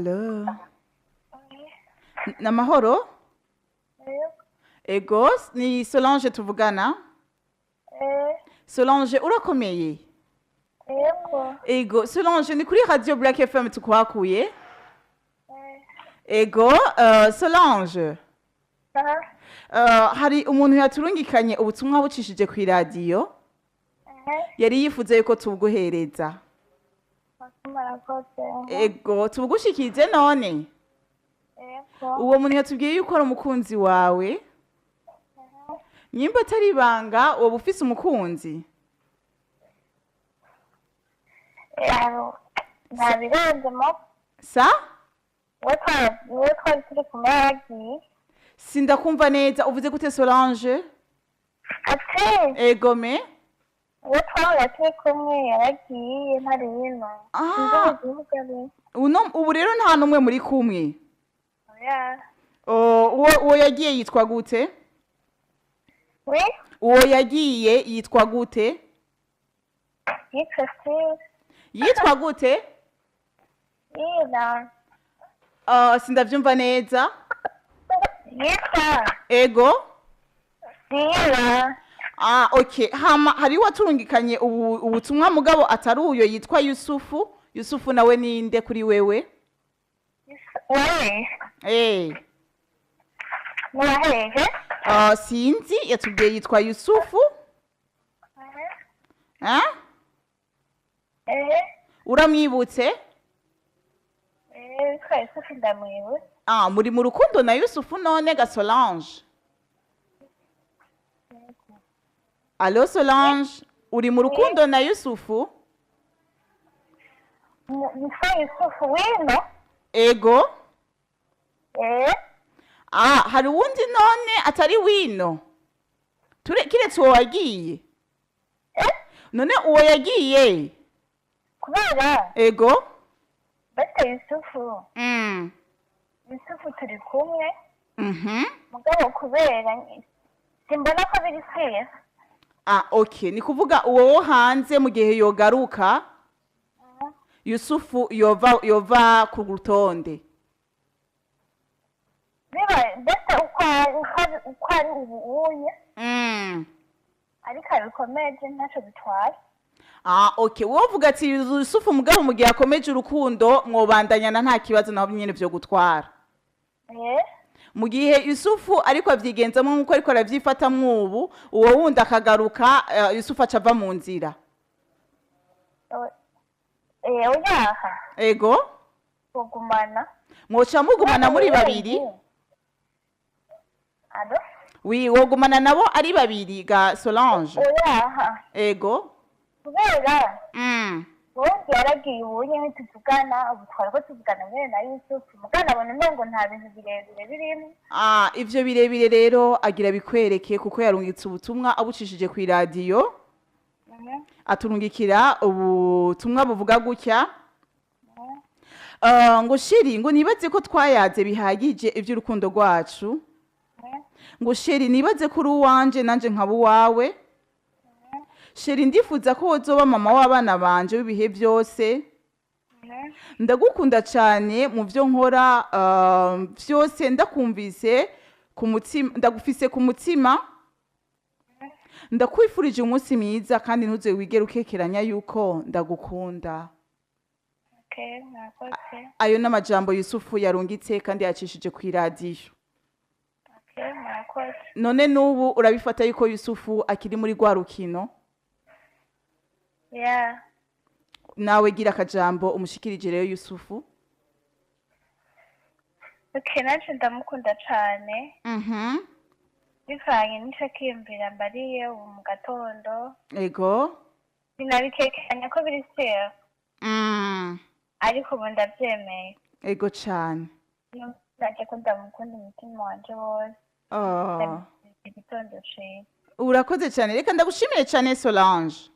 Allo? Namahoro? Ego, ni Solange tuvugana. Solange, urakomeye? Yego. Ego, Solange, ni kuri Radio Black FM tukwakuye. Ego, Solange, hari umuntu yaturungikanye ubutumwa bucishije ku iradiyo, yari yifuza yuko tubuguhereza. Murakoze. Ego, tubugushikirize none. Yego. Uwo muntu yatubwiye yuko ari umukunzi wawe. Nyimba atari ibanga, woba ufise umukunzi? Nta birenzemo. Sa? We twari turi kumwe yaragiye. Sindakumva neza, uvuze gute, Solange? Ati Ego me? we twahora turi kumwe yaragiye, ntari hino. Sinzi Ah, mu gihugu ari. Uno ubu rero nta n'umwe muri kumwe. Oya. Oh, uwo yagiye yitwa gute? We. Uwo yagiye yitwa gute? Yitwa Steve. Yitwa gute? Yina. Sindavyumva neza. Yitwa Ego. Dina. Ah, okay. Hama hari waturungikanye ubu ubutumwa mugabo atari uyo, yitwa Yusufu. Yusufu nawe ninde kuri wewe? We. Muraheje? Sinzi, yatubwiye yitwa Yusufu. Eh? Eh. Uramwibutse? Eh, yitwa Yusufu, ndamwibutse. Ah, muri mu rukundo na Yusufu none ga Solange? Allo Solange, uri mu rukundo na Yusufu? Yitwa Yusufu wino. Ego. Eh. Ah, hari uwundi none atari wino? Ture kiretse uwo wagiye. Eh. None uwo yagiye? Kubera Ego. bafite Yusufu. Yusufu turi kumwe. Mugabo kubera simbona ko biri serious. Ah, okay. Ni kuvuga uwo wo hanze mu gihe yogaruka, Yusufu yova ku rutonde. Biba mbese uko ari ubu unye, ariko abikomeje ntacyo bitwaye. Ah, okay. Wowe uvuga ati Yusufu mugabo mu gihe akomeje urukundo mwobandanyana nta kibazo, naho nyene vyo gutwara. Eh. Mu gihe Yusufu ariko avyigenzamo nk'uko ariko aravyifatamwo ubu, uwo wundi akagaruka, Yusufu aca ava mu nzira. Eh, oyaha. Ego. Kugumana. Mwoca mugumana muri babiri. Allo? Wi, wogumana nabo ari babiri ga Solange? Oyaha. Ego. Kubera ubundi yaragiye, ubunye ntituvugana, ubu twari ko tuvugana nyene na Yusufu, mugana abona umengo nta bintu birebire birimo. Ah, ivyo birebire rero agira bikwereke kuko yarungitse ubutumwa abucishije ku iradiyo. Aturungikira ubutumwa buvuga gutya: ngo chéri, ngo nibaze ko twayaze bihagije iby'urukundo rwacu. Ngo chéri, nibaze ko uri uwanje nanje nkaba uwawe. Chéri, ndifuza ko wozoba mama w'abana banje w'ibihe byose. Ndagukunda cyane mu byo nkora byose, ndakumvise ku mutima, ndagufise ku mutima. Ndakwifurije umunsi mwiza kandi ntuze wigere ukekeranya yuko ndagukunda. Okay, murakoze. Ayo n'amajambo Yusufu yarungitse kandi yacishije ku iradiyo. Okay, murakoze. None n'ubu urabifata yuko Yusufu akiri muri rwa rukino? Yeah. Nawe gira akajambo umushikirije rero Yusufu. Okay, nanje ndamukunda cane. Bivanye n'ico kiyumvira mbariye ubu mu gatondo. Ego. Sinabikekeranya ko biri serious. Ariko ubu ndavyemeye. Ego cane. Naje ko ndamukunda umutima wanje wose. Oh. Igitondo ciza. Urakoze cyane, reka ndagushimire cyane, Solange.